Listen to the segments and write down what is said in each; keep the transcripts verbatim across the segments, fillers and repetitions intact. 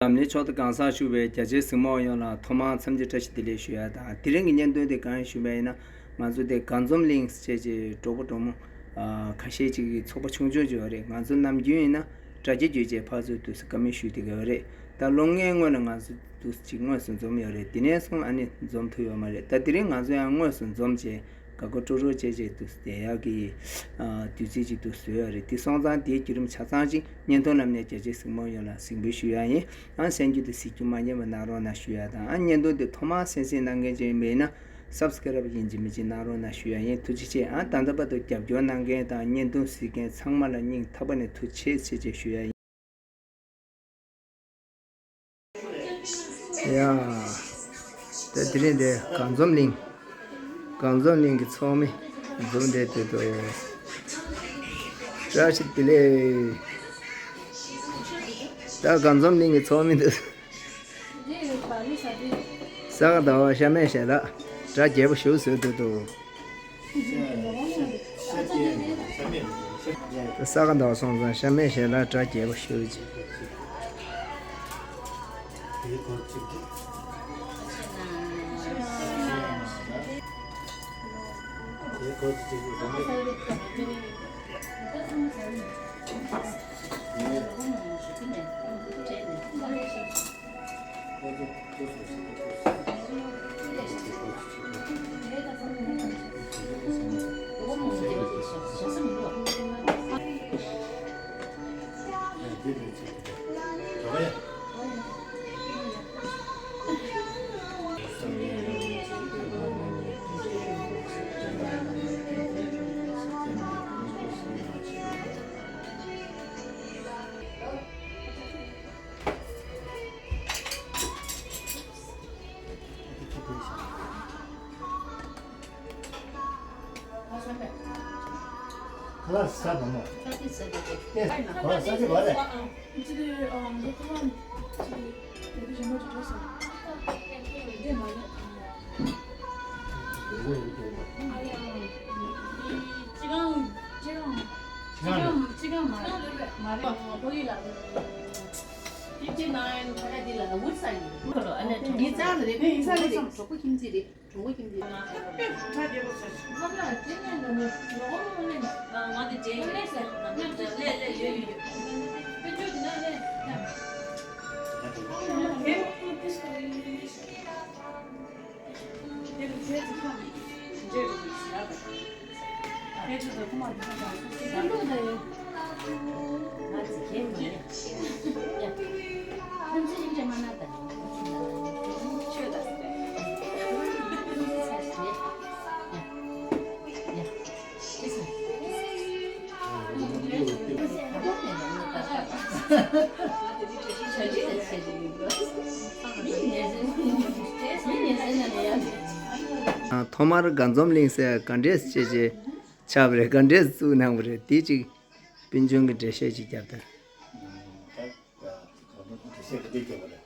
ལམ་ནས་མཆོག་ཏུ་གང་ཟག་ཞུ་བའི་རྒྱ་ཆེའི་གཟིགས་མོ་ཡོངས་ལ་ཐོག་མར་འཚམས་འདྲི་བཀྲ་ཤིས་བདེ་ལེགས་ཞུ་ཡ་དང་། དེ་རིང་གི་བརྙན་ཐུང་དེ་གང་ཞུ་བ་ཡིན་ན། ང་ཚོ་དེ་དགའ་འཛོམས་གླིང་ཟེར་བྱས་ཀྱི་གྲོགས་པོ་གྲོགས་མོ་ཨ་ཁ་ཤས་ཅིག་གི་ཚོགས་པ་ཆུང་ཆུང་ཅིག་ཡོད་རེད། ང་ཚོ་ནམ་རྒྱུན་ཡིན་ན་དྲ་རྒྱ་བརྒྱུད་བྱས་ཕར་ཚུར་དུ་བཀའ་མོལ་ཞུས་བསྡད་ཀྱི་ཡོད་རེད། ད་ལོ་ལྔའི་སྔོན་ལ་ང་ཚོ་དུས་ཅིག་དངོས་སུ་འཛོམས་ཡོད་རེད། དེ་ནས་བཟུང་ཨ་ནི་འཛོམས་ཐུབ་ཡོད་མ་རེད། ད་དེ་རིང་ང་ཚོ་ཡང་དངོས་སུ་འཛོམས་བྱས་དགའ་དགའ་སྤྲོ་སྤྲོ་བྱས་བྱས་དུས་བསྡད་ཡག་གི་ཨ་དུས་ཚོད་ཅིག་ཏུ་བཟོས་ཡོད་རེད། དེ་སོང་ཙང་དེའི་བརྒྱུད་རིམ་ཆ་ཚང་ཅིག་བརྙན་ཐུང་ལམ་ནས་རྒྱ་ཆེའི་གཟིགས་མོ་ཡོངས་ལ་གཟིགས་འབུལ་ཞུ་ཡ་ཡིན། ཨ་གསན་རྒྱུ་དང་གཟིགས་རྒྱུ་མ་ཉམས་པ་གནང་རོགས་གནང་ཞུ་ཡ་དང་། ཨ་བརྙན་ཐུང་དེ་ཐོག་མར་གསན་གཟིགས་གནང་མཁན་ཅིག་ཡིན་པ་ཡིན་ན་སབ་སི་ཀ་རབ་ཡིན་གཅིག་མིན་གཅིག་གནང་རོགས་གནང་ཞུ་ཡ་ཡིན། ཐུགས་རྗེ་ཆེ། ཨ་ད་ལྟ་བར་དུ་རྒྱབ་སྐྱོར་གནང་མཁན་དང་བརྙན་ཐུང་གཟིགས་མཁན་ཚང་མ་ལ་སྙིང་ཐག་པ་ནས་ཐུགས་རྗེ་ཆེ་ཞེས་ཞུ་ཡ་ཡིན། ཡ། ད་དེ་རིང་འདི་དགའ་འཛོམས་གླིང་། དགའ་འཛོམས་གླིང་གི་ཚོགས་མི་འཛོམས་བསྡད་དེ་འདུག་བཀྲ་ཤིས་བདེ་ལེགས། ད་དགའ་འཛོམས་གླིང་གི་ཚོགས་མི་འདུག་ས་ག་ཟླ་བ་ཤ་མེད་ཞལ་ལག་གྲ་རྒྱས་པོ་ཞིག་བཟོས་འདུག་འདུག་ས་ག་ཟླ་བ་སོང་ཙང་ཤ་མེད་ཞལ་ལག་གྲ་རྒྱས་པོ་ཞིག་བྱས། ཁ་ལག་ཟ་དང་མོ། ཁ་ལག་ཟ་དེ་ག་རེ། ཐོག་མར་དགའ་འཛོམས་གླིང་ཟེར་ག་འདྲས་བྱས་བྱས་ཆགས་པ་རེད། ག་འདྲས་བཙུགས་གནང་བ་རེད། དེ་གཅིག་སྤུན་ཆུང་གི་འགྲེལ་བཤད་ཅིག་རྒྱབ་དང་། ད་གང་ལྟར་ཁོ་དེ་ཤེས་ཀྱི་དེ་སྐྱེ་བ་རེད།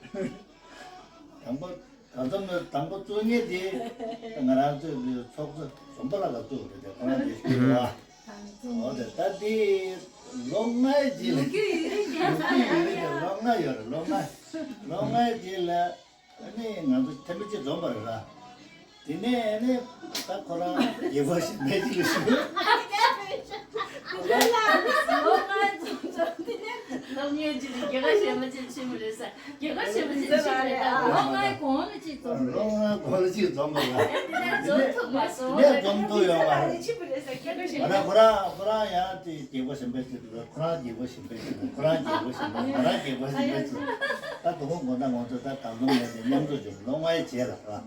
དང་པོ་དང་ཙམ་ནས་དང་པོ་བཙུགས་མཁན་དེ་ང་རང་ཚོའི་ཚོགས་གཙོ་འཛོམས་པ་ལགས་ལ་བཙུགས་རེད་དེ། ཁོ་རང་དེ་ཤེས་ཀྱི་རེད་བ། འོ་དེ་ད་དེ་ལོ་ལྔའི་རྗེས་ལ། ལོ་རྒྱུས་ཡོད་རེད་ཀྱང་། ལོ་རྒྱུས་ཡོད་རེད་ཀྱང་ལོ་ལྔ་ཡོད་རེད། ལོ་ལྔ། ལོ་ལྔའི་རྗེས་ལ། ཨ་ནི་ང་ཚོ་ཐེངས་མ་གཅིག་འཛོམས་པ་རེད་ར། དེ་ནས་ཨ་ནི་ད་ཁོ་རང་རྒྱལ་པོ་ཞིག་མེད་ཅིག་ལ་ཞུ། ལོ་ལྔའི་འཛོམས་འཛོམས་དེ་ནས་ལོ་ལྔའི་རྗེས་ལ་རྒྱལ་ཁ་ཞེ་མ་ཅིག་ཆེན་པོ་རེད་ས། རྒྱལ་ཁ་ཞེ་མ་ཅིག་ཆེན་པོ་རེད། ད་ལོ་ལྔའི་གོང་ལ་ཅིག་འཛོམས་རེད། ལོ་ལྔའི་གོང་ལ་ཅིག་འཛོམས་པ་རེད། དེ་ནས་འཛོམས་ཐུབ་པ་སོང་། དེ་ནས་འཛོམས་ཐུབ་ཡོང་བ་རེད། ཆེན་པོ་རེད་ས། རྒྱལ་ཁ་ཞེ་མ་ཅིག་ཁོ་རང་ཁོ་རང་ཡང་དེ་རྒྱལ་པོ་ཞེ་མ་ཅིག་འདུག་ཁོ་རང་རྒྱལ་པོ་ཞེ་མ་ཅིག་འདུག་ཁོ་རང་རྒྱལ་པོ་ཞེ་མ་ཅིག་ང་རང་རྒྱལ་པོ་ཞེ་མ་ཅིག་ད་དུང་དགོང་དག་ང་ཚོ་ད་དང་ལོ་ངས་དེ་མཉམ་དུ་འཛོམས། ལོ་ལྔའི་རྗེས་ལ་ར།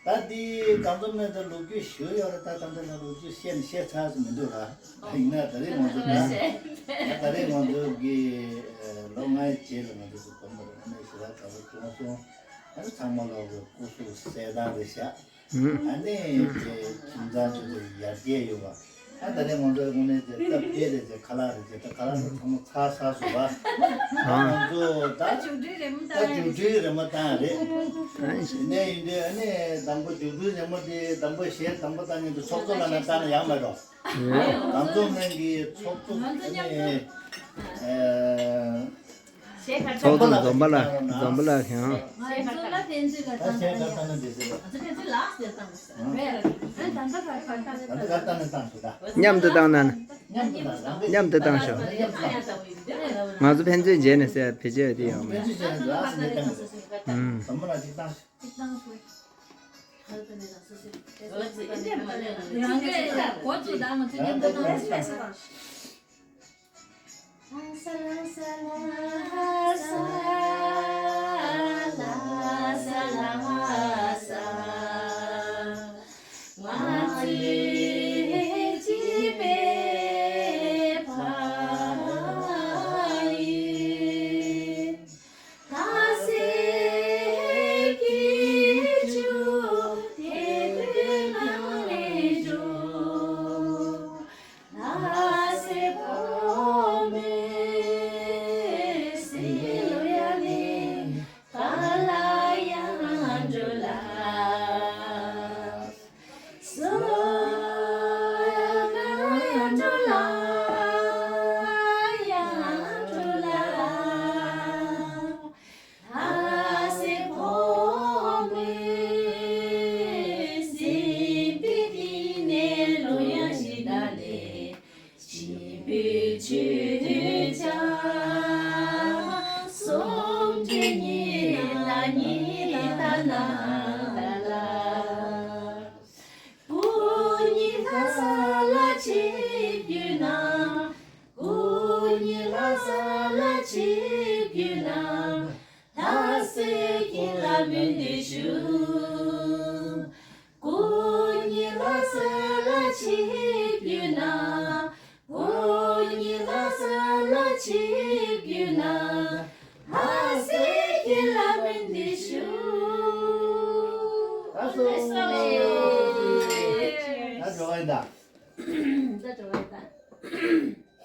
ད་འདི་དང་པོ་མེད་དུ་ལོ་རྒྱུས་ཞུ་ཡོད་རེད། ད་ད་ལྟ་ལ་ལོ་རྒྱུས་བཤད་ནས་བཤད་ཚར་ས་མི་འདུག་ར། ཡིན་ན་ད་རེས་ང་ཚོ་ད་ད་རེས་ང་ཚོ་གི་ལོ་ལྔའི་རྗེས་ལ་ང་ཚོ་ཚོ་དགོན་པ་རེ་ནས་ཞེ་དྲག་དགའ་པོ་བྱུང་སོང་། ཨ་ནི་ཚང་མ་ལོག་གི་སྐུ་གཟུགས་གསལ་ཐང་རེད་ཤག་ཨ་ནི་དེ་ཁྱིམ་ཚང་ཚོ་ཚོ་ཡར་རྒྱས་ཡོད་པ། ཨ་ད་རེས་ང་ཚོ་དངོས་གནས་ཀྱི་སྟབས་བདེ་རེད་ཟེར། ཁ་ལག་རེད་ཟེར། ད་ཁ་ལག་ཚོ་ཚང་མ་ཚར་ཚར་སོང་བ། ད་ང་ཚོ་ད་ད་རྒྱུགས་སྤྲོད་རེད་མོ་ད་བཏང་རེད། རྒྱུགས་སྤྲོད་རེད་མོ་བཏང་རེད། ཡིན་ནའི་ཡིན་དུས་ཨ་ནི་དང་པོ་རྒྱུགས་སྤྲོད་རེད་མོ་དེ་དང་པོ་གཞས་དང་པོ་བཏང་མཁན་དེ་ཚོགས་གཙོ་ལབ་ན་བཏང་ན་ཡག་མ་རེད། དང་པོ་ནང་གི་ཚོགས་གཙོ་ཨ་ནི་ཨེ། ཚོགས་གཙོ་འཛོམས་པ་ལགས། འཛོམས་པ་ལགས་ཁྱེད་རང་། ད་ཞལ་ཁ་བཏང་ན་འགྲིག་ཟེར་ལ། ད་ཞལ་ཁ་བཏང་ན་འགྲིག་ཟེར་ལ། ཨ་ནི་ད་ལྟ་ཁ་ཁ་བཏང་། ད་ལྟ་ཁ་བཏང་ནས་བཏང་ཞུ་ད། མཉམ་དུ་བཏང་ན། མཉམ་དུ་བཏང་། མཉམ་དུ་བཏང་ཞོག། མཉམ་དུ་བཏང་། ང་ཚོ་ཕན་ཚུན་མཇལ་ནས་ཟེར་བེད་སྤྱོད་དེ་ཡོང་མེད། ཕན་ཚུན་མཇལ་ནས་ལགས་སོ་ནས་བཏང་ཞོག། ཨུམ། འཛོམས་པ་ལགས་ཅིག་བཏང་ཞོག། ཅིག་བཏང་ཞོག། རང་གི་འགོ་བཙུགས་དང་ང་ཚོ་མཉམ་དུ་བཏང་ཞོག། ད་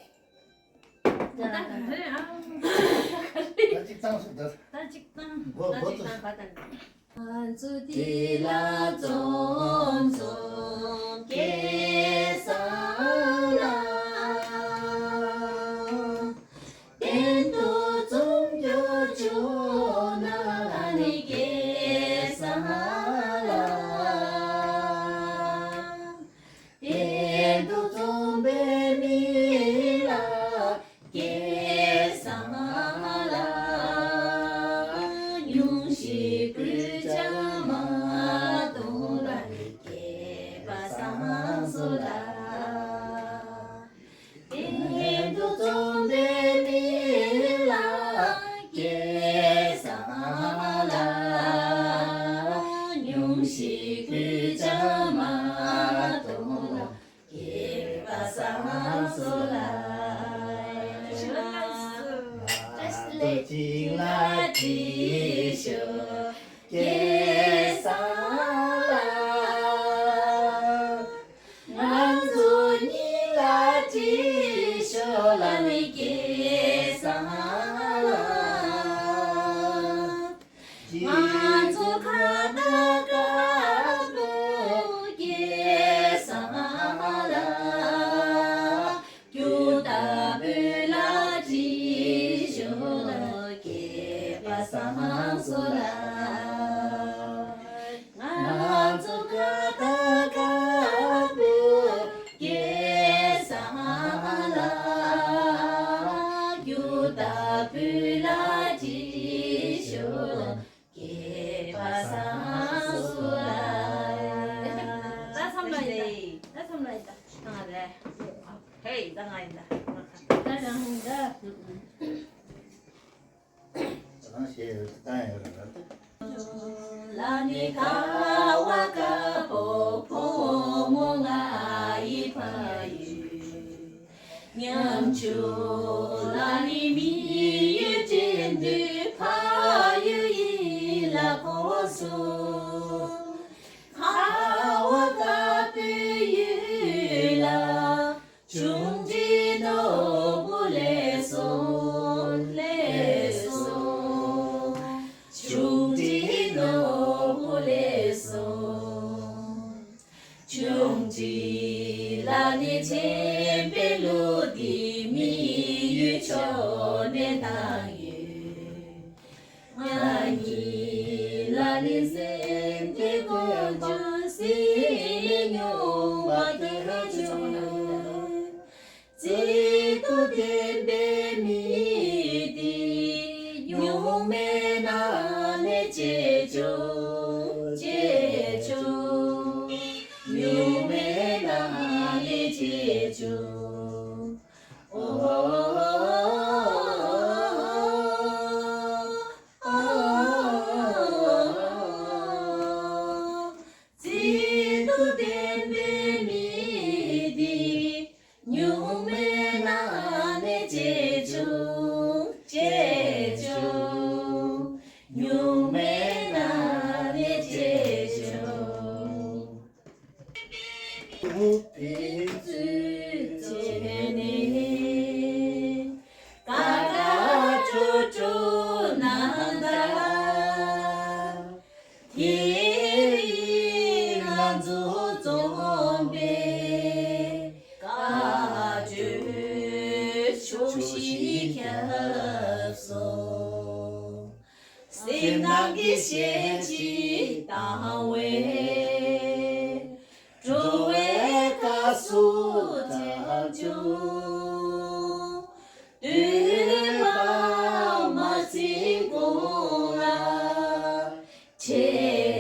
འགྲོ་བ་ཡིན་ད། ད་འགྲོ་བ་ཡིན་ད། ད་གཅིག་བཏང་སོང་ད། ད་གཅིག་བཏང་། མགོ་མགོ་ཚོས། ང་ཚོ་འདི་ལ་འཛོམས་འཛོམས་སྐལ་བཟང་ལ། གཏན་དུ་འཛོམས་རྒྱུ་བྱུང་ན་ནི་སྐལ་བཟང་ལ། གཏན་དུ་འཛོམས་པའི་མི་ལ་སྐལ་བཟང་ལ། སྙུང་གཞི་སྤུས་ཀྱང་མ་གཏོང་ལ་ནི་སྐལ་པ་བཟང་སོང་ལ། གཏན་དུ་འཛོམས་པའི་མི་ལ་སྐལ་བཟང་ལ། སྙུང་གཞི་སྤུས་ཀྱང་མ་གཏོང་ལ་སྐལ་པ་བཟང་སོང་ལ། ང་ཚོ་གཅིག་ལ་བཀྲ་ཤིས་ཤོག་སྐལ་བཟང་ལ། ང་ཚོ་གཉིས་ལ་བཀྲ་ཤིས་ཤོག་ལ་ནི་སྐལ་བཟང་ལ། ང་ཚོ་ཁ་བཏགས་དཀར་པོ་སྐལ་བཟང་ལ། རྒྱུ་ལྟ་བུ་ལ་བཀྲ་ཤིས་ཤོག་སྐལ་པ་བཟང་སོང་ལ། ང་ཚོ་ཁ་བཏགས་དཀར་པོ་སྐལ་བཟང་ལ། རྒྱུ་ལྟ་བུ་ལ་བཀྲ་ཤིས་ཤོག་སྐལ་པ་བཟང་སོང་ལ། ད་མཚམས་ལ་ཡིན་ད། ད་མཚམས་ལ་ཡིན་ད། ད་ང་རེད། ཧེ་ད་ང་ཡིན་ད། ད་རང་ཡིན་ད། རང་ཞེས་བཏང་ཡོད་རེད་ད། ལ་ནི་ཁ་བ་དཀར་པོ་ཕོ་མོ་ང་ཡི་ཕ་ཡུལ། ཉམ་ཆུང་ལ་ནི་མི་ཡུལ་འགྲན་བསྡུར་ཕ་ཡུལ་ཡིན་ལ་གོ་སོང་། ཁ་བ་དཀར་པོའི་ཡུལ་ལ། ཆུང་འདྲིས་ནོར་བུ་ལེགས་སོ་ལེགས་སོ། ཆུང་འདྲིས་ནོར་བུ་ལེགས་སོ། ཆུང་འདྲིས་ལ་ནི་དྲན་པའི་གླུ་འདི་མི་ཡུལ་ཕྱོགས་ནས་བཏང་ཡོད། ནི་སེམས་ཀྱི་ཀུན་སྤངས་སྲིད་ལས་སྙོམས་པར་གྱུར་ཅིང་། བརྩེ་གདུང་ལྡན་པའི་མི་དེ། གཉུག་མའི་ནང་ནས་སྐྱེས་བྱུང་། སྐྱེས་བྱུང་། གཉུག་མའི་ནང་ནས་སྐྱེས་བྱུང་། ཨོ། བརྩེ་གདུང་ལྡན་པའི་མི་དེ། གཉུག་མའི་ནང་ནས་སྐྱེས་བྱུང་། སྐྱེས་བྱུང་། གཉུག་མའི་ནང་ནས་སྐྱེས་བྱུང་། ཕན་ཚུན་བརྩེ་ནས། དཀར་དཀར་ཁྲོ་ཁྲོ་ན་ད། དེ་ཡིས་ང་ཚོ་འཛོམས་པའི་བཀའ་བརྗོད་ཆོག་ཤེས་ཁྱབ་སོང་། སེམས་ནང་གི་ཞལ་གྱིས་བཏང་བའི་འགྲོ་བའི་བཀའ་སྲོལ་དག་ཀྱང་། འདོད་པ་མ་ཚིམ་གོང་ལ་ཁྲེལ་